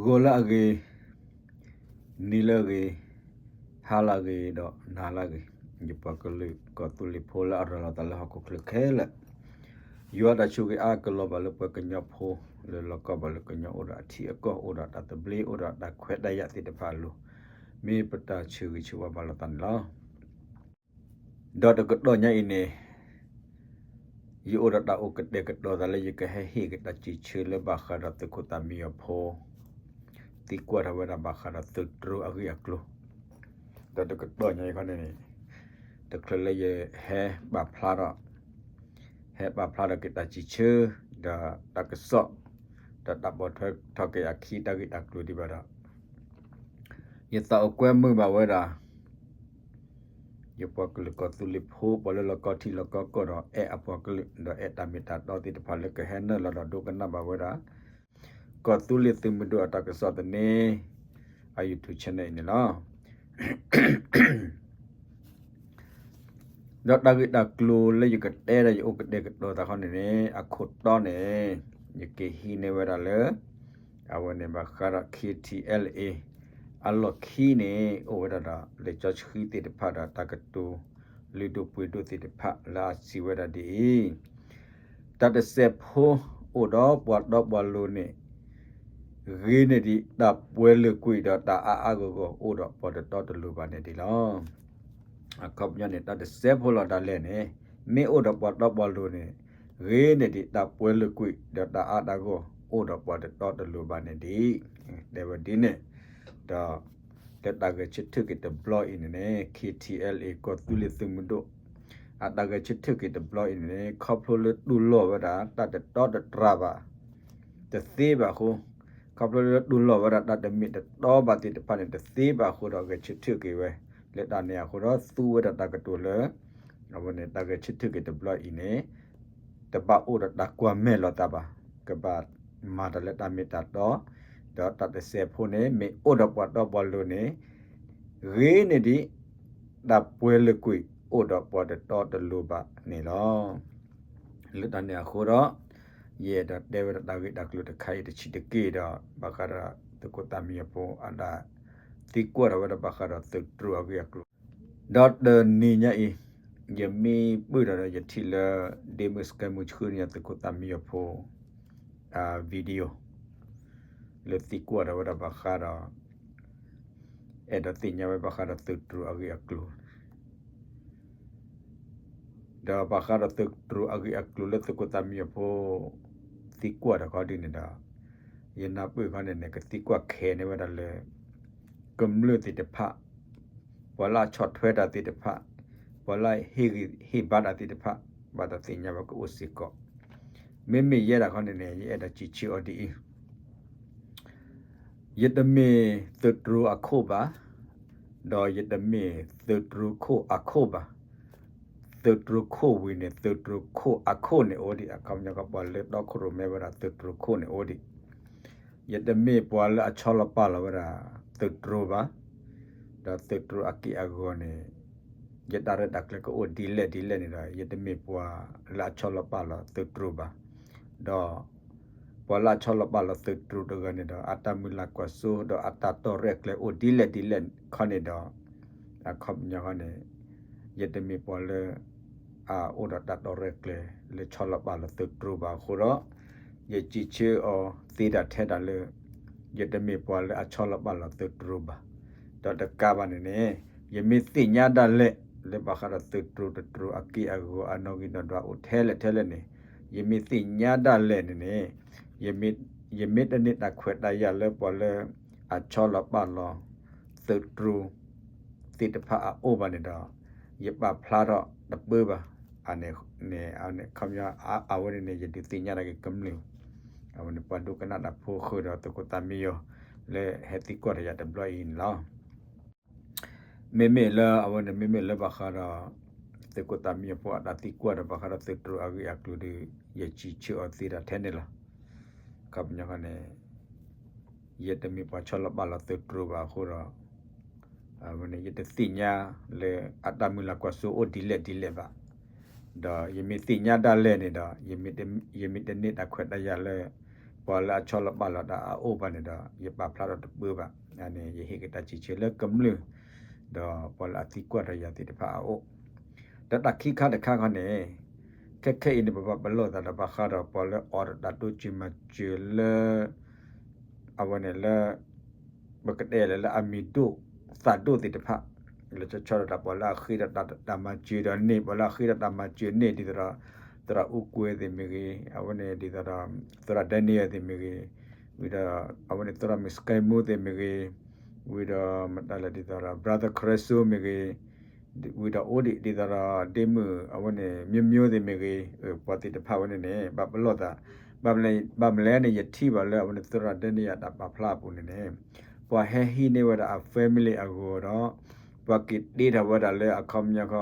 ဂီၤလၢအဂ့ၤ, နံၤလၢအဂ့ၤ, ဟါလၢအဂ့ၤ ဒီးနၤလၢအဂ့ၤ, ယပှၤကလုာ်ကီၢ်သူလ့ၤဖိလၢအရၤလီၤသးလၢဟီၣ်ခိၣ်ချၢခဲလၢာ်, ယွၤတၢ်ဆိၣ်ဂ့ၤအါကလီၤဘၣ်လၢပှၤကညီဖိ လၢလီၤကီဘၣ်လၢကညီအိၣ်ဒီးအထံအကီၢ် အိၣ်ဒီးတၢ်သဘျ့ အိၣ်ဒီးတၢ်ခွဲးတၢ်ယာ်သ့ၣ်တဖၣ်အလိၤ, မ့ၢ်ပတၢ်ဆၢဂ့ၤဆၢဝါဘၣ်လိာ်သးန့ၣ်လီၤ. ဒီးတကတီၢ်ညါအံၤန့ၣ် ယအိၣ်ဒီးတၢ်အိၣ်ကတဲာ်ကတီၤသးလၢယကဟဲဟ့ၣ်က့ၤတၢ်စံးဆၢလၢဘၣ်ဃးဒီးသုးခိၣ်သၣ်မံယီၤဖိ သံကွၢ်ထီၣ်ဝဲဒၣ်ဘၣ်ဃးဒီးသုးတြူးအဂ့ၢ်အကျိၤ, ဒီးတကတီၢ်ညါအံၤခီန့ၣ် တချုးလၢယဟဲပာ်ဖျါထီၣ် ဟဲပာ်ဖျါထီၣ်က့ၤတၢ်စံးဆၢ ဒီးတၢ်ကစီၣ် ဒီးတၢ်ပိာ်ထွဲထီၣ်က့ၤအခံတၢ်ဂ့ၢ်တၢ်ကျိၤဒံးဘၣ်ဒီး ယသးအိၣ်ကွဲမုာ်ဘၣ်ဝဲဒၣ် ယပှၤကလုာ်ကီၢ်သူလ့ၤဖိ ပှၤလၢလီၤကီထံလီၤကီကီၢ်ဒီး အဲၣ်အပှၤကလုာ် ဒီးအဲၣ်တၢ်မ့ၢ်တၢ်တီသ့ၣ်တဖၣ်လၢကဟဲနုာ်လီၤဒီးဒိကနၣ်ဘၣ်ဝဲဒၣ် ကီၢ်သူလ့ၤသုးမုၢ်ဒိၣ်အတၢ်ကစီၣ်သန့ အ YouTube channel အံၤန့ၣ်လီၤ. ဒီးတၢ်ဂ့ၢ်တၢ်ကျိၤလၢယကတဲဒီးယအိၣ်ကတဲာ်ကတီၤသးခီန့ၣ်န့ၣ် အခိၣ်တီန့ၣ် ယက့ၤဟံးန့ၢ်ဝဲဒၣ်လၢ အဝဲန့ၣ်ဘၣ်ဃးဒီး K T L A အလီၢ်ခံန့ၣ် အိၣ်ဝဲဒၣ်ဒီးလံာ်စီဆှံသ့ၣ်တဖၣ်ဒီးတၢ်ကတိၤ လုၢ်ဒိၣ်ပှ့ၤဒိၣ်သ့ၣ်တဖၣ်လၢအစံးဝဲဒၣ်ဒ်အံၤ, တၢ်တစဲးဖိအိၣ်ဒီးပှၤတီပှၤလိၤန့ၣ် ဂ့ၤန့ၢ်ဒံးတၢ်ပှဲၤလုာ်ကွံာ်ဒီးတၢ်အါအါဂီၢ်ဂီၢ်အိၣ်ဒီးပှၤတတီတလိၤဘၣ်န့ၣ်ဒ်လီၤ. အခီပညီန့ၣ် တၢ်တစဲးဖိလီၤဒၣ်လဲာ်န့ၣ် မ့ၢ်အိၣ်ဒီးပှၤတီပှၤလိၤန့ၣ် ဂ့ၤန့ၢ်ဒံးတၢ်ပှဲၤလုာ်ကွံာ် ဒီးတၢ်အါတၢ်ဂီၢ်အိၣ်ဒီးပှၤတတီတလိၤဘၣ်န့ၣ်ဒ် တဲဝဲဒ်န့ၣ်, ဒီး လၢတၢ်ဂဲၤဆၢထၢၣ်က့ၤတဘျီအံၤန့ၣ်န့ၣ် K T L A ကီၢ်သူလ့ၤသုးမုၢ်ဒိၣ် အတၢ်ဂဲၤဆၢထၢၣ်က့ၤတဘျီအံၤန့ၣ်န့ၣ် ခီဖျိလၢတူၢ်လိာ်ဝဲဒၣ် တၢ်တတီတတြၢ်ဘၣ် တသ့ဘၣ်အဃိ, ခီဖျိလၢတူၢ်လိာ်ဝဲဒၣ်တၢ်တမ့ၢ်တတီဘၣ်သ့ၣ်တဖၣ်န့ၣ် တသ့ဘၣ်အဃိဒီး ဂဲၤဆၢထၢၣ်က့ၤဝဲ လၢတၢ်န့ၣ်အဃိဒီး သူဝဲဒၣ်တၢ်ကတိၤလၢ အဝဲန့ၣ် တၢ်ဂဲၤဆၢထၢၣ်က့ၤတဘျီအံၤန့ၣ် တဘၣ်အိၣ်ဒီးတၢ်ကွၢ်မဲာ်လိာ်သးဘၣ်, ကဘၣ်မၤတၢ်လၢတၢ်မ့ၢ်တၢ်တီ, ဒီးတၢ်တစဲးဖိန့ၣ် မ့ၢ်အိၣ်ဒီးပှၤတီပှၤလိၤန့ၣ် ဂ့ၤန့ၢ်ဒံး တၢ်ပှဲၤလုာ်ကွံာ် အိၣ်ဒီးပှၤတတီတလိၤဘၣ်န့ၣ်လီၤ. လၢတၢ်န့ၣ်အဃိဒီး ယအဲၣ်ဒိးတဲဝဲဒၣ်တၢ်ဂ့ၢ်တၢ်ကျိၤတခါအံၤတဆံးတက့ၢ်ဒီး ဘၣ်ဃးဒီးသုးခိၣ်သၣ်မံယီၤဖိအတၢ်သံကွၢ်ထီၣ်ဝဲဒၣ်ဘၣ်ဃးဒီးသုးတြူးအဂ့ၢ်အကျိၤ ဒီးတနံၤညါအံၤ ယမ့ၢ်ပၢၢ်ထီၣ်ဒီးယထံၣ်လၢ ဒ့မုၢ်စကဲမုၢ်ဆှၢန့ၣ် သုးခိၣ်သၣ်မံယီၤဖိ အ video လၢသံကွၢ်ထီၣ်ဝဲဒၣ်ဘၣ်ဃးဒီး အဲၣ်ဒိးသ့ၣ်ညါဝဲဘၣ်ဃးဒီးသုးတြူးအဂ့ၢ်အကျိၤ ဒီးဘၣ်ဃးဒီးသုးတြူးအဂ့ၢ်အကျိၤလၢသုးခိၣ်သၣ်မံယီၤဖိ သံကွၢ်တခီဒ်န့ၣ်ဒီး ယနၢ်ပၢၢ်ခီန့ၣ်န့ၣ် ကသံကွၢ်ခဲန့ၢ်ဝဲဒၣ်လၢ ကမျၢၢ်သ့ၣ်တဖၣ် ပှၤလၢအဆီၣ်ထွဲတၢ်သ့ၣ်တဖၣ် ပှၤလၢအဟ့ၣ်ဂံၢ်ဟ့ၣ်ဘါတၢ်သ့ၣ်တဖၣ် ဘၣ်တၢ်သ့ၣ်ညါဘၣ်ကအိၣ်စ့ၢ်ကီး, မ့မ့ၢ်ယဲဒၣ်ခီန့ၣ်န့ၣ် ယအဲၣ်ဒိးစံးဆၢအီၤဒ်အံၤ ယတမ့ၢ်သုးတြူးအခိၣ်ဘၣ်, ဒီးယတမ့ၢ်သုးတြူးခိၣ်အခိၣ်ဘၣ်. သုးတြူးခိၣ်ဝံၤန့ၣ် သုးတြူးခိၣ်အခိၣ်န့ၣ်အိၣ်ဒံး, အခီပညီကီးပှၤလၢတီခိၣ်ရိၣ်မဲဝဲဒၣ်သုးတြူးခိၣ်န့ၣ်အိၣ်ဒံး. ယတမ့ၢ်ပှၤလၢအဆီလီၤပာ်လီၤဝဲဒၣ်သုးတြူးဘၣ်. ဒီးသုးတြူးအက့ၢ်အဂီၤန့ၣ် ယတၢ်ရဲၣ်တၢ်ကျဲၤကအိၣ်ဒ်လဲၣ်ဒ်လဲၣ်န့ၣ်ဒီး ယတမ့ၢ်ပှၤလၢအဆီလီၤပာ်လီၤသုးတြူးဘၣ်. ဒီး ပှၤလၢအဆီလီၤပာ်လီၤသုးတြူးတဂၤန့ၣ်ဒီး အတၢ်မုၢ်လၢ်ကွၢ်စိ ဒီးအတၢ်တီၢ်ရဲၣ်ကျဲၤအိၣ်ဒ်လဲၣ်ဒ်လဲၣ်ခီန့ၣ်ဒီး အခီပညီခီန့ၣ် ယတမ့ၢ်ပှၤလၢ အအိၣ်ဒီးတၢ်တီၢ်ရဲၣ်ကျဲၤလၢဆီလီၤပာ်လီၤသုးတြူးဘၣ်အဃိဒီး ယစံးဆၢအီၤသ့ဒၣ်ထဲဒၣ်လၢ ယတမ့ၢ်ပှၤလၢအဆီလီၤပာ်လီၤသုးတြူးဘၣ်. ဒီးတကးဘၣ်န့ၣ်န့ၣ် ယမ့ၢ်သ့ၣ်ညါဒၣ်လဲာ် လၢဘၣ်ဃးဒီးသုးတြူးတတြူးအက့ၢ်အဂီၤအနီၣ်ဂံၢ်နီၣ်ဒွးအိၣ်ထဲလဲၣ်ထဲလဲၣ်န့ၣ် ယမ့ၢ်သ့ၣ်ညါဒၣ်လဲာ်န့ၣ်န့ၣ် ယမ့ၢ်တန့ၢ်တၢ်ခွဲးတၢ်ယာ်လၢပှၤလၢ အဆီလီၤပာ်လီၤ သုးတြူး သ့ၣ်တဖၣ်အအိၣ်ဘၣ်န့ၣ်ဒီး ယပာ်ဖျါထီၣ်တပၢၢ်ဘၣ်. အန့ၣ် အခီပညီ အဝဲန့ၣ်န့ၣ် ယဒုးသ့ၣ်ညါတၢ်က့ၤကမျၢၢ် အဝဲန့ၣ် ပှၤဒိကနၣ်တၢ်ဖိဃုာ်ဒီးသုးခိၣ်သၣ်မံယီၤ လၢဟဲသံကွၢ်တၢ်ယၤတဘျီအံၤန့ၣ်လီၤ. မ့မ့ၢ်လၢအဝဲန့ၣ် မ့မ့ၢ်လၢဘၣ်ဃးဒီး သုးခိၣ်သၣ်မံယီၤဖိအတၢ်သံကွၢ်ဒီးဘၣ်ဃးဒီးသုးတြူးအဂ့ၢ်အကျိၤဒီး ယစံးဆၢအီၤသ့ဒၣ်ထဲန့ၣ်လီၤ. အခီပညီန့ၣ် ယတမ့ၢ်ပှၤဆီလီၤပာ်လီၤသုးတြူးဘၣ်အဃိဒီး အဝဲန့ၣ် ယတသ့ၣ်ညါလၢအတၢ်မုၢ်လၢ်ကွၢ်စိအိၣ်ဒ်လဲၣ်ဒ်လဲၣ်ဘၣ်. ဒီးယမ့ၢ်သ့ၣ်ညါဒၣ်လဲာ်န့ၣ်ဒီး ယမ့ၢ်တန့ၢ်တၢ်ခွဲးတၢ်ယာ်လၢ ပှၤလၢအဆီလီၤပာ်လီၤတၢ်အအိၣ်ဘၣ်န့ၣ်ဒီး ယပာ်ဖျါထီၣ်တပၢဘၣ်. န့ၣ် ယဟ့ၣ်က့ၤတၢ်စံးဆၢလၢကမျၢၢ် ဒီးပှၤလၢအသံကွၢ်တၢ်ယၤသ့ၣ်တဖၣ်အအိၣ်. ဒီးတၢ်ခံခါတခါခီန့ၣ် ခဲခဲအံၤန့ၣ် ပဘၣ်ပလီၢ်သးဒီးဘၣ်ဃးဒီးပှၤလၢအိးထီၣ်တၢ်တိစၢၤမၤစၢၤလၢ အဝဲန့ၣ်လၢ ပကတဲလၢလၢအမံၤဒိၣ်သးဒိၣ်သ့ၣ်တဖၣ် လၢဆီဆီဒီးတၢ်ပှၤလၢအဃ့ဒီးတၢ်မၤစၢၤဒီးန့ၣ် ပှၤလၢအဃ့ဒီးတၢ်မၤစၢၤန့ၣ် ဒ်သိးဒီး သရၣ်အူကွဲၤသ့ၣ်မ့ၢ်ဂ့ၤ, အဝဲန့ၣ်ဒ်သိးဒီး သရၣ် Daniel သ့ၣ်မ့ၢ်ဂ့ၤ, ဝံၤဒီး အဝဲန့ၣ်သရၣ်မုၣ် Sky Moo သ့ၣ်မ့ၢ်ဂ့ၤ, ဝံၤဒီးမတၤလဲၣ်ဒ်သိးဒီး Brother Creso မ့ၢ်ဂ့ၤ, ဝံၤဒီးအိၣ်ဒံးဒ်သိးဒီး ဒ့မုၣ် အဝဲန့ၣ် မျိုးမျိုး သ့ၣ်မ့ၢ်ဂ့ၤ, ပှၤသ့ၣ်တဖၣ်ဝဲန့ၣ်န့ၣ် ဘၣ်ပလီၢ်သး, ဘၣ်မနုၤလဲၣ်န့ၣ် ယထံၣ်ဘၣ်လၢအဝဲန့ၣ်သရၣ် Daniel အတၢ်ပာ်ဖျါအပူၤန့ၣ်န့ၣ် ပှၤဟဲဟံးန့ၢ်ဝဲဒၣ်အ family အဂီၢ်ဒီး ပှၤက့ၤတ့ထီၣ်ဝဲဒၣ်လၢအခီပညီခီ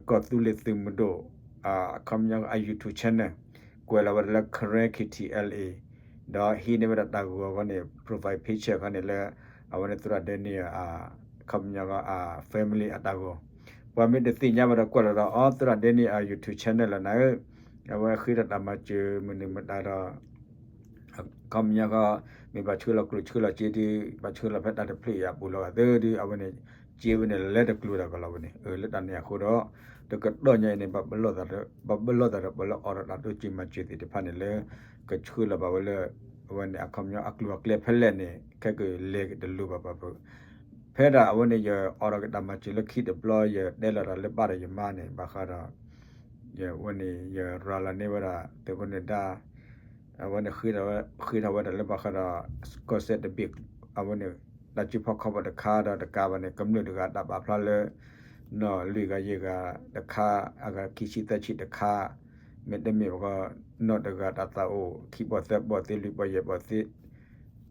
ကီၢ်သူလ့ၤသုးမုၢ်ဒိၣ် အခီပညီအ YouTube channel ကွဲးလီၤဝဲဒၣ်လၢ Karen KTLA ဒီးဟံးန့ၢ်ဝဲဒၣ်တၢ်ဂီၤခီန့ၣ် profile picture ခီန့ၣ်လၢ အဝဲန့ၣ်သရၣ် Daniel အခီပညီခီ အ family အတၢ်ဂီၤ, ပှၤမ့ၢ်တသ့ၣ်ညါဘၣ်ဒီးကွၢ်လီၤဒီး အီ သရၣ် Daniel အ YouTube channel လီၤနၤဧၢ, အဝဲဃ့ဒီးတၢ်မၤစၢၤမနုၤမတၤဒီး အခီပညီခီ မ့ၢ်ဘၣ်ဆှၢလီၤကျိၣ်ဆှၢလီၤစ့ဒီး ဘၣ်ဆှၢလီၤဖဲတၢ်တဖျၢၣ်အံၤအပူၤလီၤဂာ်သၢဒု အဝဲန့ၣ် စ့ဝဲန့ၣ်လဲၤတကျိၤတၢ်ကလီၤဝဲန့ၣ် လၢတၢ်န့ၣ်အဃိဒီး တကတီၢ်ညါအံၤန့ၣ် ဘၣ်ပလီၢ်သးဒီး ဘၣ်ပလီၢ်သးဒီးပှၤလၢအိးထီၣ်တၢ်တိစၢၤမၤစၢၤသ့ၣ်တဖၣ်န့ၣ်လၢ ကဆှၢလီၤဘၣ်ဝဲလၢ အဝဲန့ၣ်အခီပညီအကျိၤအကျဲဖဲလဲၣ်န့ၣ် ခဲကလဲၤတလိၤဘၣ်ပှၤ ဖဲဒၣ်အဝဲန့ၣ် ယအိးထီၣ်က့ၤတၢ်မၤစၢၤလၢခံတဘျီ ယတဲလီၤတၢ်လၢဘၣ်ဒီးယမါန့ၣ် ဘၣ်ဃးဒီး ယဝဲန့ၣ် ယရၤလီၤန့ၢ်ဝဲဒၣ် သုးခိၣ်နၢၤဒါ အဝဲန့ၣ် ဃ့ထီၣ်ဝဲဒၣ်လၢဘၣ်ဃးဒီး ကီၢ်စဲၣ်တဘ့ၣ် အဝဲန့ၣ် တၢ်စုဖီၣ်ခီၣ်ဖီၣ်တခါဒီးတကးဘၣ်န့ၣ် ကမျၢၢ်တဂၤတၢ်ပာ်ဖျါလၢ နီၢ်လွံၢ်ဂၤယဲၢ်ဂၤတခါ အဂၤခံဆံသၢဆံတခါ မ့တမ့ၢ်ဘၣ် နီၢ်တဂၤတၢ်သးအိၣ် ခံဘီၣ်သၢဘီၣ်သ့လွံၢ်ဘီၣ်ယဲၢ်ဘီၣ်သ့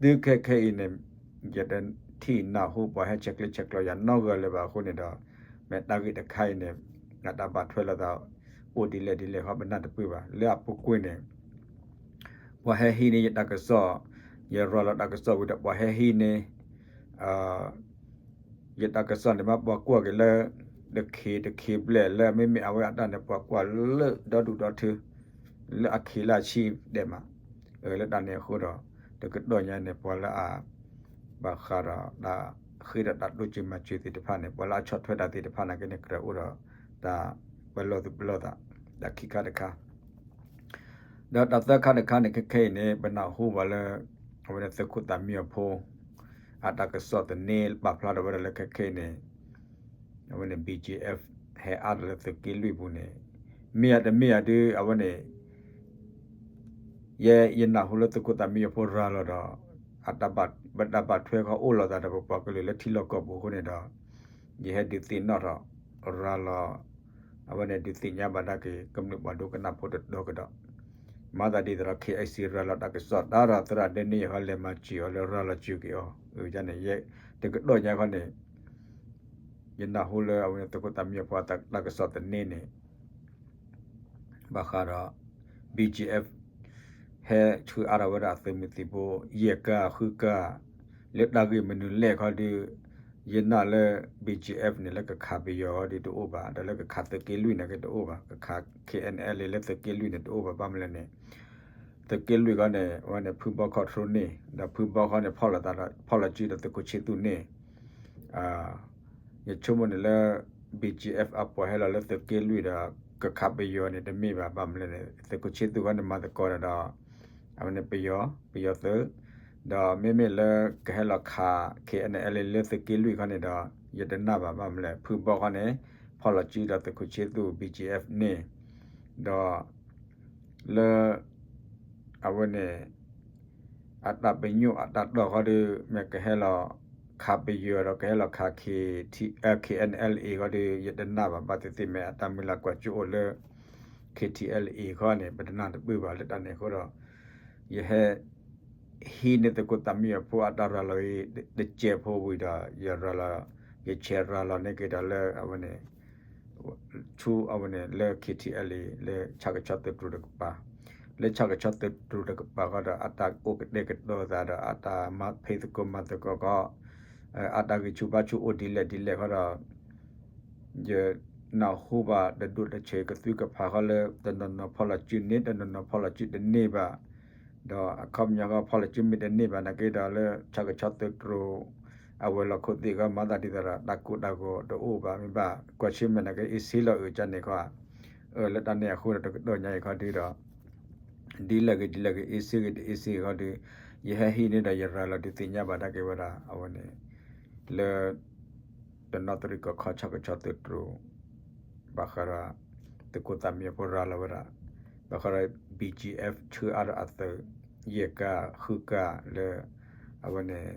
တုၤခဲခဲအံၤန့ၣ် ယတထံၣ်နၢ်ဟူပှၤဟဲဆဲးကျၢဆဲးကျိးယၤနီတဂၤလၢၤဘၣ်အဃိန့ၣ်ဒီး မ့ၢ်တၢ်ဂ့ၢ်တခါအံၤန့ၣ် အတၢ်ဘၣ်ထွဲလိာ်သး အိၣ်ဒ်လဲၣ်ဒ်လဲၣ်ဃီပနၢ်တပၢၢ်ဘၣ် လၢအပူၤကွံာ်န့ၣ် ပှၤဟဲဟံးန့ၢ်ယတၢ်ကစီၣ် ယရၤလီၤတၢ်ကစီၣ်ဝံၤဒီးပှၤဟဲဟံးန့ၢ် ယတၢ်ကစီၣ်န့ၣ်မ့ၢ်ပှၤကွၢ်က့ၤလၢ တခ့တခ့ဘျဲၣ်လၢမ့မ့ၢ်အဝဲအတၢ်န့ၣ် ပှၤကွၢ်လၢဒီဒူၣ်ဒီထၢ လၢအခံလၢအဆံဒဲးမး လၢတၢ်န့ၣ်အဃိဒီး တကတီၢ်ညါန့ၣ် ပှၤလၢအ ဘၣ်ဃးဒီးတၢ်ဃ့ဒီးတၢ်တိစၢၤမၤစၢၤသ့ၣ်တဖၣ်န့ၣ် ပှၤလၢအဆီၣ်ထွဲတၢ်သ့ၣ်တဖၣ်နာ်က့န့ၣ် ကြၢးအိၣ်ဒီး တၢ်ပလီၢ်သူၣ်ပလီၢ်သး တၢ်ခံခါတခါ ဒီးတၢ်သၢခါတခါန့ၣ် ခဲခဲအံၤန့ၣ် ပနၢ်ဟူဘၣ်လၢ အဝဲန့ၣ်သုးခိၣ်သးမံအီၤဖိ အတၢ်ကစီၣ်သန့ပာ်ဖျါထီၣ်ဝဲဒၣ်လၢခဲခဲအံၤန့ၣ် အဝဲန့ၣ် BGF ဟဲအါထီၣ်လၢသုးက့လွံၢ်ပူၤန့ၣ် မ့ၢ်ဧါတမ့ၢ်ဧါဒုး အဝဲန့ၣ် ယဲ ယနၢ်ဟူလၢသုးခိၣ်သးမံအီၤဖိရၤလီၤဒီး အတၢ်ဘၣ် ပတၢ်ဘၣ်ထွဲခီအိၣ်လိာ်သးဒီးပပှၤကလုာ်လၢထံလီၢ်ကီၢ်ပူၤအဃိန့ၣ်ဒီး ယဟဲဒုးသ့ၣ်နီၣ်ထီၣ် ရၤလီၤ အဝဲန့ၣ်ဒုးသ့ၣ်ညါဘၣ်ဒၣ်က့ၤ ကမျၢၢ်ပှၤဒိကနၣ်ဖိတတီကဒီး မၤသးဒ်သိးဒီး KIC ရၤလီၤတၢ်ကစီၣ် တၢ်ဒီးသရၣ်ဒဲန့ၣ်အဃိလဲၤမၤစၢၤအီၤလၢရၤလီၤစၢၤက့ၤအီၤ န့ၣ် တကတီၢ်ညါခီန့ၣ် ယနၢ်ဟူလၢအဝဲန့ၣ်သုးခိၣ်သးမံအီၤဖိတၢ်ကစီၣ်သန့န့ၣ် ဘၣ်ဃးဒီး BGF ဟဲဆှၢအါထီၣ်ဝဲဒၣ်အသုးမုၢ်သံၣ်ဘိ ယဲၢ်ကၤဃုကၤ လၢတၢ်ဂ့ၢ်မနုၤလဲၣ်ခီဒုး ယနာ်လၢ BGF န့ၣ် လၢကခးပယီၤခီဒုးတအိၣ်ဘၣ် ဒီးလၢကခးသုးက့လွံၢ်န့ၣ်က့တအိၣ်ဘၣ် ကခး KNLA လၢသုးက့လွံၢ်န့ၣ်တအိၣ်ဘၣ် ဘၣ်မနုၤလဲၣ်န့ၣ် သုးက့လွံၢ်ခီန့ၣ် အဝဲန့ၣ်ဖုဘီ control န့ၣ် ဒီးဖုဘီခီန့ၣ် ဖီၣ်လိာ်သးဒီး ဖီၣ်လီၤစုဒီးသုးခိၣ်ဆ့သူၣ်န့ၣ် ယဆိကမိၣ်န့ၣ်လၢ BGF အပှၤဟဲလီၤလၢသုးက့လွံၢ်ဒီး ကခးပယီၤန့ၣ်တမ့ၢ်ဘၣ် ဘၣ်မနုၤလဲၣ်န့ၣ် သုးခိၣ်ဆ့သူၣ်ခီန့ၣ်မၤသကိးတၢ်ဒီး အဝဲန့ၣ်ပယီၤ ပယီၤသုး ဒီးမ့မ့ၢ်လၢကဟဲလီၤခး KNLA လၢသုးက့လွံၢ်ခီန့ၣ်ဒီး ယတနာ်ဘၣ် ဘၣ်မနုၤလဲၣ် ဖုဘီခီန့ၣ် ဖီၣ်လီၤစုဒီးသုးခိၣ်ဆ့သူၣ် BGF န့ၣ် ဒီး လၢ အဝဲန့ၣ် အတၢ်ပညိၣ်အတၢ်တီၢ်ခီဒီး မ့ၢ်ကဟဲလီၤခးပယီၤဒီးကဟဲလီၤခး KT KNLA ခီဒီး ယတနာ်ဘၣ် ဘၣ်သ့ၣ်သ့ၣ်မ့ၢ်အတၢ်မုၢ်လၢ်ကွၢ်စိအိၣ်လၢ KTLA ခီန့ၣ် ပတနၢ်တပၢၢ်ဘၣ်လၢတၢ်န့ၣ်အဃိဒီး ယဟဲ ဟံးန့ၢ်သုးခိၣ်သးမံအီၤဖိအတၢ်ရၤလီၤအံၤ တစဲးဖိဝံၤဒီး ယရၤလီၤ ယဆဲးရၤလီၤန့ၢ်က့ၤဒီးလၢအဝဲန့ၣ် ဆူအဝဲန့ၣ်လၢ KTLA လၢဆၣ်ကဆီသုးတြူးတကပၤ လၢဆၣ်ကဆီသုးတြူးတကပၤဃီဒီး အတၢ်အိၣ်ကတဲာ်ကတီၤသးဒီး အတၢ်မၤဖံးသကိးမၤသကိးခီ အတၢ်ဂံၢ်ဆူၣ်ဘါဆူၣ်အိၣ်ဒ်လဲၣ်ဒ်လဲၣ်ဃီဒီး ယနၢ်ဟူဘၣ်တဒိၣ်တဆံးကသုကဖးဃီလၢ တနီၤနီၤဖီၣ်လီၤစုန့ၢ် တနီၤနီၤဖီၣ်လီၤစုတန့ၢ်ဘၣ် ဒီးအခီပညီဃီ ဖီၣ်လီၤစုမ့ၢ်တန့ၢ်ဘၣ်နာ်က့ဒီး လၢဆၣ်ကဆီသုးတြိၤ အဝဲၤလီၢ်ခိၣ်သ့ၣ်ဃီ မၤသးဒ်သိးဒီး တၢ်ကိၢ်တၢ်ဂီၤတအိၣ်ဘၣ် မ့ၢ်ဘၣ်ကွၢ်ဆၢၣ်မဲာ်နာ်က့ အ့ၣ်စ့လီၤအုးကန့ၣ်ခီ လၢတၢ်န့ၣ်အဃိဒီး တကတီၢ်ညါအံၤခီဒုဒီး ဒ်လဲၣ်ဂ့ၤဒ်လဲၣ်ဂ့ၤ အ့ၣ်စ့ဂ့ၤတအ့ၣ်စ့ဂ့ၤခီဒု ယဟဲဟံးန့ၢ်ဒီးယရၤလီၤဒုးသ့ၣ်ညါဘၣ်တၢ်က့ၤဝဲဒၣ် အဝဲန့ၣ် လၢ တနီသရံၣ်ကီၢ်ခီ ဆၣ်ကဆီသုးတြိၤ ဘၣ်ဃးဒီး သုးခိၣ်သၣ်မံယီၤဖိရၤလီၤဝဲဒၣ် ဘၣ်ဃးဒီး ဘံၣ်ကၠံၣ်အဲၣ်ဖ် ဆှၢအါထီၣ်အသုး ယဲၢ်ကၤ ဃုကၤလၢ အဝဲန့ၣ်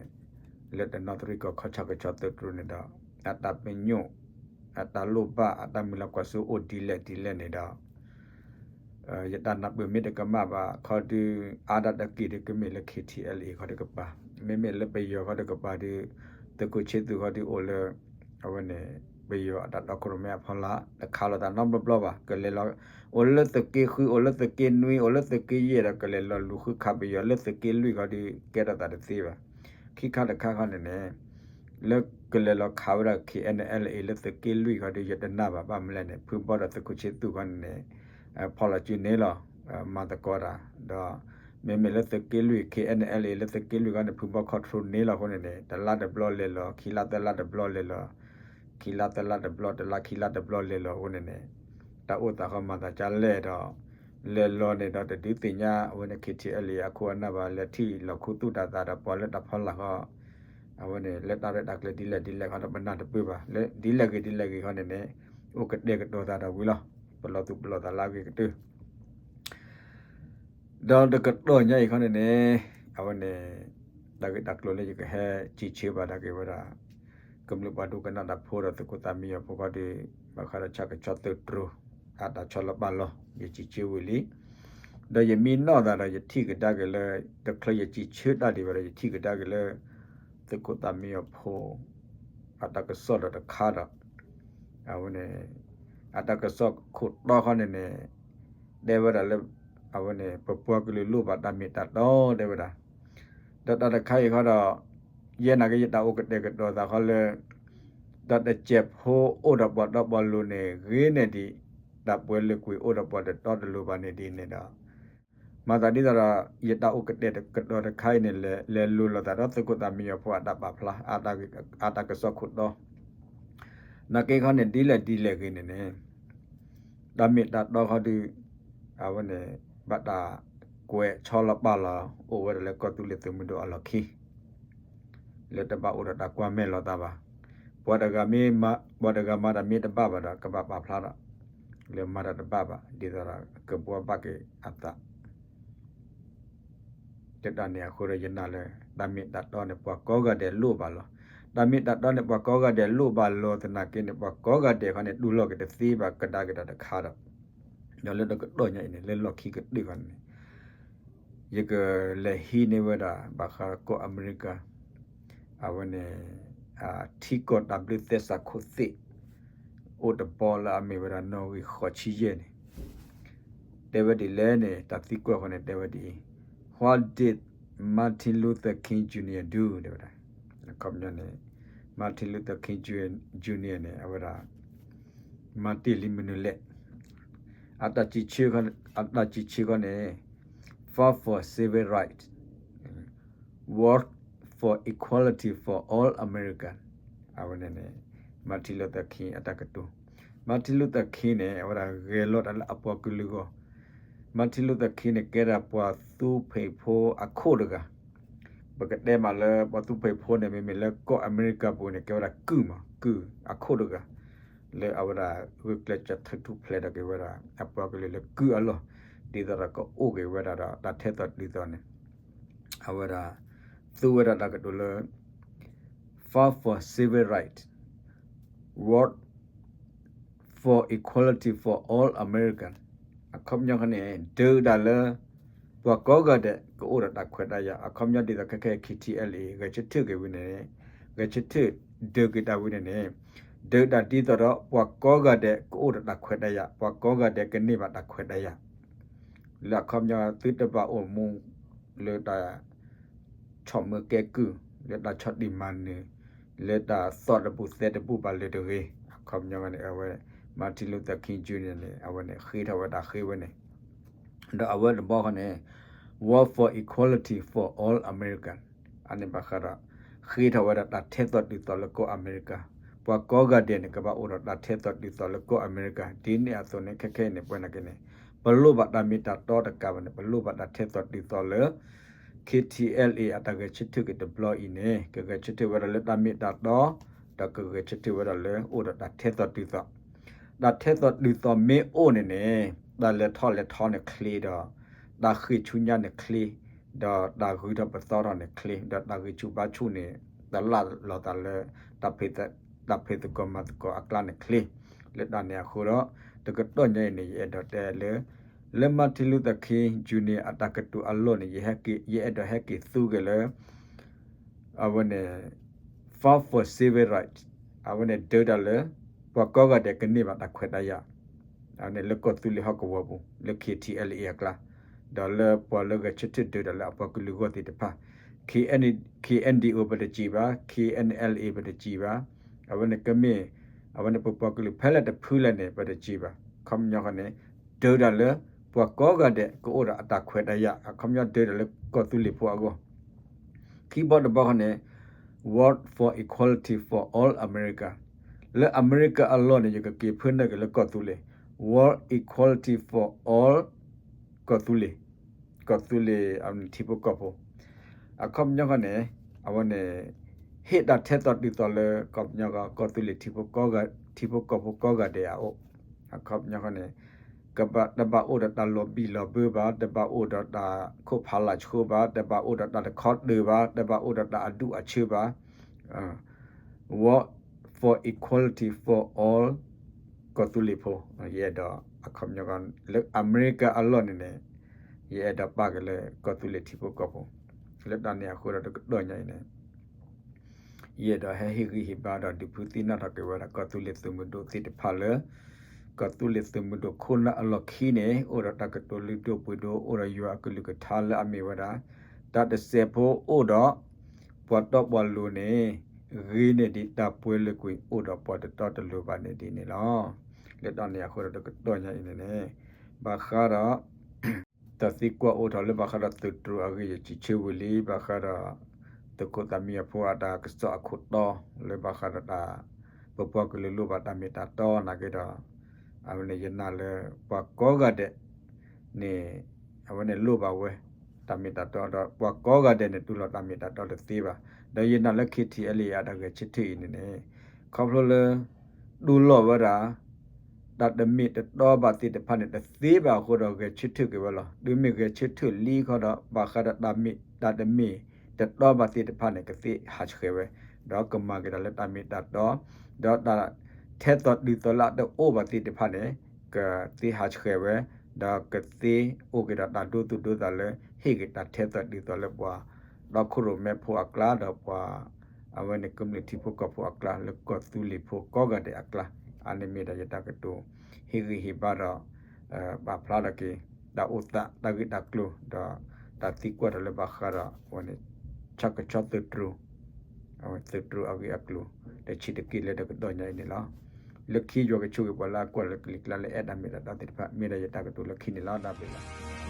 လၢတနီသရံၣ်ကီၢ်ခီ ဆၣ်ကဆီသုးတြိၤန့ၣ်ဒီး အတၢ်ပညိၣ် အတၢ်လိၣ်ဘၣ် အတၢ်မုၢ်လၢ်ကွၢ်စိအိၣ်ဒ်လဲၣ်ဒ်လဲၣ်န့ၣ်ဒီး ယတၢ်နၢ်ပၢၢ်မ့ၢ်တကမၣ်ဘၣ်ခီဒု အါဒၣ်တက့ၢ်ဒု ကမ့ၢ်လၢ ခ့ထံအဲလ်အ့ ခီတကပၤ, မ့မ့ၢ်လၢပယီၤခီတကပၤဒု သုးခိၣ်ဆ့သူၣ်ခီဒုအိၣ်လၢ အဝဲန့ၣ် ပယီၤအတၢ်တီခိၣ်ရိၣ်မဲအဖီလာ် တခးလိာ်သးနီတဘျီဘၣ်, ကလဲၤလီၤ အိၣ်လၢသုးက့ဃု အိၣ်လၢသုးက့နွံ အိၣ်လၢသုးက့ယဲၢ်ဒီး ကလဲၤလီၤလူၤဃုခးပယီၤလၢသုးက့လွံၢ်ခီဒု ကဲထီၣ်သးတသ့ဘၣ်. ခံခါတခါခီန့ၣ်န့ၣ် လၢကလဲၤလီၤခးဝဲဒၣ် ခ့အဲလ်အ့ လၢသုးက့လွံၢ်ခီဒု ယတနာ်ဘၣ် ဘၣ်မနုၤလဲၣ်န့ၣ် ဖုဘီဒီးသုးခိၣ်ဆ့သူၣ်ခီန့ၣ်န့ၣ် ဖီၣ်လီၤစုန့ၣ်လီၤ မၤသကိးတၢ် ဒီး မ့မ့ၢ်လၢသုးက့လွံၢ် ခ့အဲလ်အ့ လၢသုးက့လွံၢ်ခီန့ၣ် ဖုဘီ control န့ၣ်လီၤအဃိန့ၣ်န့ၣ် တလါတဘျီလဲၤလီၤ ခံလါသၢလါတဘျီလဲၤလီၤ ခံလါသၢလါတဘျီ တလါခံလါတဘျီလဲၤလီၤအဃိန့ၣ်န့ၣ် တၢ်အိၣ်သးဃီမၤသးကလဲၣ်ဒီး လဲၤလီၤန့ၣ်ဒီးတဒုးသ့ၣ်ညါ အဝဲန့ၣ် ခ့ထံအဲလ်အ့ အခိၣ်အနၢ်ဘၣ် လဲၤထံၣ်လီၤခူသူၣ်တၢ်သးဒီးပှၤလၢတၢ်ဖီလာ်ဃီ အဝဲန့ၣ် လၢတၢ်ရဲၣ်တၢ်ကျဲၤဒ်လဲၣ်ဒ်လဲၣ်ခီဒီး ပနၢ်တပၢၢ်ဘၣ် လၢဒ်လဲၣ်ဂ့ၤဒ်လဲၣ်ဂ့ၤခီန့ၣ်န့ၣ် အိၣ်ကတဲာ်ကတီၤသးဒီးဝံၤလီၤ ပလီၢ်သူၣ်ပလီၢ်သးလၢအဂ့ၤကတၢၢ် ဒီးတကတီၢ်ညါအံၤခီန့ၣ်န့ၣ် အဝဲန့ၣ် တၢ်ဂ့ၢ်တၢ်ကျိၤလၢယကဟဲစံးဆၢဘၣ်တၢ်က့ၤဝဲဒၣ် ကမျၢၢ်ပှၤဒိကနၣ်တၢ်ဖိဒီးသုးခိၣ်သၣ်မံယီၤဖိခီဒီး ဘၣ်ဃးဒီးဆၣ်ကဆီသုးတြိၤ အတၢ်ဆီလီၤပာ်လီၤ ယစံးဆၢဝံၤလံ ဒီးယမ့ၢ်နီၣ်သးဒီးယထံၣ်ကဒါက့ၤလၢ တချုးယစံးဆၢတၢ်ဒံးဘၣ်ဒီး ယထံၣ်ကဒါက့ၤလၢ သုးခိၣ်သၣ်မံယီၤဖိ အတၢ်ကစီၣ်ဒီးတခါဒီး အဝဲန့ၣ် အတၢ်ကစီၣ်ခိၣ်တီခီန့ၣ်န့ၣ် တဲဝဲဒၣ်လၢ အဝဲန့ၣ် ပပှၤကလုာ်လိၣ်ဘၣ်တၢ်မ့ၢ်တၢ်တီတဲဝဲဒၣ် ဒီးတၢ်တခါအံၤခီဒီး ယဲနာ်က့ယတၢ်အိၣ်ကတဲာ်ကတီၤသးဃီလၢ တၢ်တစဲးဖိအိၣ်ဒီးပှၤတီပှၤလိၤန့ၣ် ဂ့ၤန့ၢ်ဒံး တၢ်ပှဲၤလုာ်ကွံာ်အိၣ်ဒီးပှၤတတီတလိၤဘၣ်န့ၣ်ဒ်န့ၣ်ဒီး မၤသးဒ်သိးဒီး ယတၢ်အိၣ်ကတဲာ်ကတီၤတခါအံၤန့ၣ် လဲၤလိၤလိာ်သးဒီးသုးခိၣ်သၣ်မံယီၤဖိအတၢ်ပာ်ဖျါ အတၢ်ကစီၣ်ခိၣ်တီ နာ်က့ခီန့ၣ် ဒ်လဲၣ်ဒ်လဲၣ်ဂ့ၤန့ၣ်န့ၣ် တၢ်မ့ၢ်တၢ်တီခီဒု အဝဲန့ၣ် ဘၣ်တၢ်ကွဲးဆီလီၤပာ်လီၤ အိၣ်ဝဲဒၣ်လၢကီၢ်သူလ့ၤသုးမုၢ်ဒိၣ်အလီၢ်ခံ လၢတဘၣ်အိၣ်ဒီးတၢ်ကွၢ်မဲာ်လိာ်သးဘၣ်. ပှၤတဂၤမ့ၢ်မၤ ပှၤတဂၤမၤတၢ်မ့ၢ်တဘၣ်ဘၣ်ဒီး ကဘၣ်ပာ်ဖျါဒီး လၢမၤတၢ်တဘၣ်ဘၣ် ဒ်သိးဒီးကဘှီဘၣ်က့ၤအသး တၢ်န့ၣ်အဃိဒီးယနာ်လၢ တၢ်မ့ၢ်တၢ်တီန့ၣ် ပှၤကိးဂၤဒဲးလိၣ်ဘၣ်လီၤ. တၢ်မ့ၢ်တၢ်တီန့ၣ် ပှၤကိးဂၤဒဲးလိၣ်ဘၣ်လီၤသနာ်က့န့ၣ် ပှၤကိးဂၤဒဲးခီန့ၣ် တူၢ်လိာ်က့ၤတသ့ဘၣ်ကဒါက့ၤတၢ်တခါဒီး ဒီးလၢတကတီၢ်ညါအံၤန့ၣ် လၢလီၢ်ခံကတၢၢ်ခီန့ၣ် ယကလဲၤဟံးန့ၢ်ဝဲဒၣ် ဘၣ်ဃးကီၢ်အမဲရကၤ အဝဲန့ၣ် ထံကီၢ်တၢ်ဘျုးသဲစးခိၣ်သ့ၣ် အိၣ်တဘီလၢအမ့ၢ်ဝဲဒၣ် နီၣ်ဂံၢ်ဃိးဆံယဲၢ်န့ၣ် တဲဝဲဒ်လဲၣ်န့ၣ် တၢ်သံကွၢ်ဃီန့ၣ် တဲဝဲဒ်အံၤ, What did Martin Luther King Junior do? တဲဝဲဒၣ် အခီပညီန့ၣ် Martin Luther King Junior န့ၣ် အဝဲဒၣ် မၤတ့ၢ်လံမနုၤလဲၣ် အတၢ်စံးဆၢ အတၢ်စံးဆၢခီန့ၣ် fought for civil rights, worked for equality for all Americans. အဝဲန့ၣ်န့ၣ် Martin Luther King အတၢ်ကတိၤ Martin Luther King န့ၣ် အဝဲဒၣ်ဂဲၤလိာ်တၢ်လၢအပှၤကလုာ်အဂီၢ် Martin Luther King န့ၣ် ကဲဒၣ်ပှၤသူဖံးဖိအခိၣ်တဂၤ ပကတဲမးလၢပှၤသူဖံးဖိန့ၣ် မ့မ့ၢ်လၢကီၢ်အမဲရကၤပူၤန့ၣ် ကဲဝဲဒၣ်ကုၢ်မး ကုၢ်အခိၣ်တဂၤ လၢအဝဲဒၣ်ဂုာ်ကျဲးစၢးထုးထူၣ်ဖျဲးထီၣ်က့ၤဝဲဒၣ် အပှၤကလုာ်လၢကုၢ်အလီၢ် ဒ်သိးဒီးကအိၣ်က့ၤဝဲဒၣ်ဒီးတၢ်ထဲသိးတုၤသိးန့ၣ် အဝဲဒၣ် သူဝဲဒၣ်တၢ်ကတိၤလၢ fought for civil rights, worked for equality for all Americans. အခီပညီခီန့ၣ် ဒုးတၢ်လၢ ပှၤကိးဂၤဒဲးကအိၣ်ဒီးတၢ်ခွဲးတၢ်ယာ် အခီပညီဒ်သိးခဲခဲ ခ့ထံအဲလ်အ့ ဂဲၤဆၢထၢၣ်က့ၤဝံၤန့ၣ် ဂဲၤဆၢထၢၣ်ဒုးက့ၤတၢ်ဝံၤန့ၣ်န့ၣ် ဒုးတၢ်ဒ်သိးဒီးပှၤကိးဂၤဒဲးကအိၣ်ဒီးတၢ်ခွဲးတၢ်ယာ် ပှၤကိးဂၤဒဲးကန့ၢ်ဘၣ်တၢ်ခွဲးတၢ်ယာ် လၢအခီပညီသုတဘၣ်အိၣ်မူလၢတၢ် ဆီၣ်မၢကဲကုၢ် လၢတၢ်ဆီၣ်တံၢ်မၤနၢၤ လၢတၢ်သီၣ်တဘူၣ်သဲတဘူၣ်ဘၣ်လၢၤတဂ့ၤ အခီပညီန့ၣ် အဝဲ Martin Luther King Junior န့ၣ် အဝဲန့ၣ်ဃ့ထီၣ်ဝဲတၢ်ဃ့ဝဲန့ၣ် ဒီးအဝဲတဘျီဃီန့ၣ် War for Equality for All Americans အန့ၣ်ဘၣ်ဃးဒီး ဃ့ထီၣ်ဝဲဒၣ်တၢ်ထဲသိးတုၤသိးလၢကီၢ်အမဲရကၤ, ပှၤကိးဂၤဒဲးန့ၣ် ကဘၣ်အိၣ်ဒီးတၢ်ထဲသိးတုၤသိးလၢကီၢ်အမဲရကၤ ဒ်န့ၣ်အသိးန့ၣ် ခဲခဲအံၤန့ၣ် ပဝဲနာ်က့န့ၣ် ပလိၣ်ဘၣ်တၢ်မ့ၢ်တၢ်တီတကးဘၣ်န့ၣ် ပလိၣ်ဘၣ်တၢ်ထဲသိးတုၤသိးလၢ KTLA အတၢ်ဂဲၤဆၢထၢၣ်က့ၤတဘျီအံၤန့ၣ် ကဂဲၤဆၢထၢၣ်ဝဲဒၣ်လၢတၢ်မ့ၢ်တၢ်တီ ဒီးကဂဲၤဆၢထၢၣ်ဝဲဒၣ်လၢအိၣ်ဒီးတၢ်ထဲသိးတုၤသိး, တၢ်ထဲသိးတုၤသိးမ့ၢ်အိၣ်န့ၣ်န့ၣ် တၢ်လဲၤထီၣ်လဲၤထီန့ၣ်ချ့ဒီး တၢ်ဃ့ၢ်ဆူညါန့ၣ်ချ့, ဒီးတၢ်ဂုၤထီၣ်ပသီထီၣ်န့ၣ်ချ့, ဒီးတၢ်ဂံၢ်ဆူၣ်ဘါဆူၣ်န့ၣ် တၢ်လၢ်လီၤသးလၢ တၢ်ဖံးသကိးမၤသကိးအကျါန့ၣ်ချ့, လၢတၢ်န့ၣ်အဃိဒီး တကတီၢ်ညါအံၤန့ၣ် ယအဲၣ်ဒိးတဲလၢ လၢ Martin Luther King Junior အတၢ်ကတိၤအလီၢ်န့ၣ် ယအဲၣ်ဒိးဟဲက့ၤသူက့ၤလၢ အဝဲန့ၣ် Fight for Civil Rights အဝဲန့ၣ်ဒုးတၢ်လၢ ပှၤကိးဂၤဒဲးကန့ၢ်ဘၣ်တၢ်ခွဲးတၢ်ယာ် အဝဲန့ၣ်လၢကီၢ်သူလ့ၤဟီၣ်ကဝီၤပူၤ လၢ KTLA အကျါ, ဒီးလၢပှၤလၢဂဲၤဆၢထၢၣ်ဒုးတၢ်လၢအပှၤကလုာ်ဂီၢ်သ့ၣ်တဖၣ် KNDO ပတစံးဘၣ်, KNLA ပတစံးဘၣ်, အဝဲန့ၣ်ကမ့ၢ် အဝဲန့ၣ်ပပှၤကလုာ်ဖဲလဲၣ်တဖုလဲၣ်န့ၣ် ပတစံးဘၣ်, ခီပညီဃီန့ၣ် ဒုးတၢ်လၢ ပှၤကိးဂၤဒဲးကအိၣ်ဒီးအတၢ်ခွဲးတၢ်ယာ် အခီပညီဒုးတၢ်လၢကီၢ်သူလ့ၤဖိအဂီၢ် ခံဘီတဘီဃီန့ၣ် War for Equality for All America လၢအမဲရကၤအလီၢ်န့ၣ် ယကက့ၤဖၢနုာ်က့ၤလၢကီၢ်သူလ့ၤ War Equality for All ကီၢ်သူလ့ၤ, ကီၢ်သူလ့ၤအထံဖိကီၢ်ဖိ, အခီပညီဃီန့ၣ် အဝဲန့ၣ် ဟ့ၣ်တၢ်ထဲသိးတုၤသိးလၢ ခီပညီဃီ ကီၢ်သူလ့ၤထံဖိကီၢ်ဖိကိးဂၤဒဲးအအိၣ်, အခီပညီဃီန့ၣ် ကဘၣ်တဘၣ်အိၣ်ဒီးတၢ်လီၤဘံၣ်လီၤဘၢဘၣ်, တဘၣ်အိၣ်ဒီးတၢ်ခိၣ်ဖးလၢ်ဆှိဘၣ်, တဘၣ်အိၣ်ဒီးတၢ်တခီတၢၤဘၣ်, တဘၣ်အိၣ်ဒီးတၢ်အဒူၣ်အဆၢဘၣ်, War for Equality for All ကီၢ်သူလ့ၤဖိ, ယအဲၣ်ဒိးအခီပညီ လၢအမဲရကၤအလီၢ်န့ၣ်န့ၣ် ယအဲၣ်ဒိးပာ်က့ၤလၢကီၢ်သူလ့ၤထံဖိကီၢ်ဖိ, လၢတၢ်န့ၣ်အဃိဒီးတကတီၢ်ညါအံၤန့ၣ် ယအဲၣ်ဒိးဟဲဟ့ၣ်ဂံၢ်ဟ့ၣ်ဘါဒီးဒုးဖုသ့ၣ်နီၣ်ထီၣ်က့ၤဝဲဒၣ်ကီၢ်သူလ့ၤသုးမုၢ်ဒိၣ်သ့ၣ်တဖၣ်လၢ ကီၢ်သူလ့ၤသုးမုၢ်ဒိၣ်ခိၣ်နၢ်အလီၢ်ခံန့ၣ် အိၣ်ဒီးတၢ်ကတိၤလုၢ်ဒိၣ်ပှ့ၤဒိၣ် အိၣ်ဒီးယွၤအကလုၢ်ကထါလၢအမ့ၢ်ဝဲဒၣ် တၢ်တစဲးဖိအိၣ်ဒီး ပှၤတီပှၤလိၤန့ၣ် ဂ့ၤန့ၢ်ဒံးတၢ်ပှဲၤလၢကွံာ်အိၣ်ဒီးပှၤတတီတလိၤဘၣ်န့ၣ်ဒ်န့ၣ်လီၤ. လၢတၢ်န့ၣ်အဃိဒီးတကတီၢ်ညါအံၤန့ၣ်န့ၣ် ဘၣ်ဃးဒီး တၢ်သံကွၢ်အိၣ်ထီၣ်လၢဘၣ်ဃးဒီးသုးတြူးအဂ့ၢ် ယစံးဆၢဝံၤလံ ဘၣ်ဃးဒီး သုးခိၣ်သးမံအဖိအတၢ်ကစီၣ်အခိၣ်တီ လၢဘၣ်ဃးဒီးတၢ် ပပှၤကလုာ်လိၣ်ဘၣ်တၢ်မ့ၢ်တၢ်တီနာ်က့ဒီး အဝဲန့ၣ်ယနာ်လၢပှၤကိးဂၤဒဲးန့ၣ် အဝဲန့ၣ်လိၣ်ဘၣ်ဝဲ တၢ်မ့ၢ်တၢ်တီဒီး ပှၤကိးဂၤဒဲးန့ၣ် တူၢ်လိာ်တၢ်မ့ၢ်တၢ်တီတသ့ဘၣ်. ဒီးယနာ်လၢ KTLA အတၢ်ဂဲၤဆၢထၢၣ်အံၤန့ၣ်န့ၣ် ခီဖျိလၢ တူၢ်လိာ်ဝဲဒၣ် တၢ်တမ့ၢ်တတီဘၣ်သ့ၣ်တဖၣ်န့ၣ် တသ့ဘၣ်အဃိဒီး ဂဲၤဆၢထၢၣ်က့ၤဝဲလီၤ. တုၤမ့ၢ်ဂဲၤဆၢထၢၣ်လံဃီဒီး ဘၣ်ဃးဒီးတၢ်မ့ၢ်တၢ်တမ့ၢ်တတီဘၣ်သ့ၣ်တဖၣ်န့ၣ် ကသ့ဟးဆှဲးဝဲ ဒီးကမၤက့ၤတၢ်လၢတၢ်မ့ၢ်တၢ်တီ ဒီးတၢ်ထဲသိးတုၤသိးလၢအတအိၣ်ဘၣ်သ့ၣ်တဖၣ်န့ၣ် ကသ့ဟးဆှဲးဝဲ ဒီးကသ့အိၣ်က့ၤဒီးတၢ်ဒိသူၣ်ဒိသးလၢ ဟ့ၣ်က့ၤတၢ်ထဲသိးတုၤသိးလၢပှၤ ဒီခိၣ်ရိၣ်မဲဖိအကျါဒီးပှၤ အဝဲန့ၣ်ကမျၢၢ်ထံဖိကီၢ်ဖိအကျါ လၢကီၢ်သူလ့ၤဖိကိးဂၤဒဲးအကျါ အါန့ၢ်မ့ၢ်ဒၣ်ယတၢ်ကတိၤ ဟ့ၣ်ဂံၢ်ဟ့ၣ်ဘါဒီး ပာ်ဖျါထီၣ်က့ၤ တၢ်အိၣ်သးတၢ်ဂ့ၢ်တၢ်ကျိၤ ဒီးတၢ်သံကွၢ်ထီၣ်လၢဘၣ်ဃးဒီး အဝဲန့ၣ် ဆၣ်ကဆီသုးတြူး သုးတြူးအဂ့ၢ်အကျိၤ တဆံးတက့ၢ်လၢတကတီၢ်ညါအံၤန့ၣ်လီၤ. လၢခံယွၤကဆိၣ်ဂ့ၤပှၤလၢအကွၢ်လၢကလံၤကျါလၢအဲၣ်တၢ်မ့ၢ်တၢ်တီသ့ၣ်တဖၣ် မ့ၢ်ဒၣ်ယတၢ်ကတိၤလၢခံန့ၣ်လီၤ. တၢ်ဘျုးလီၤ.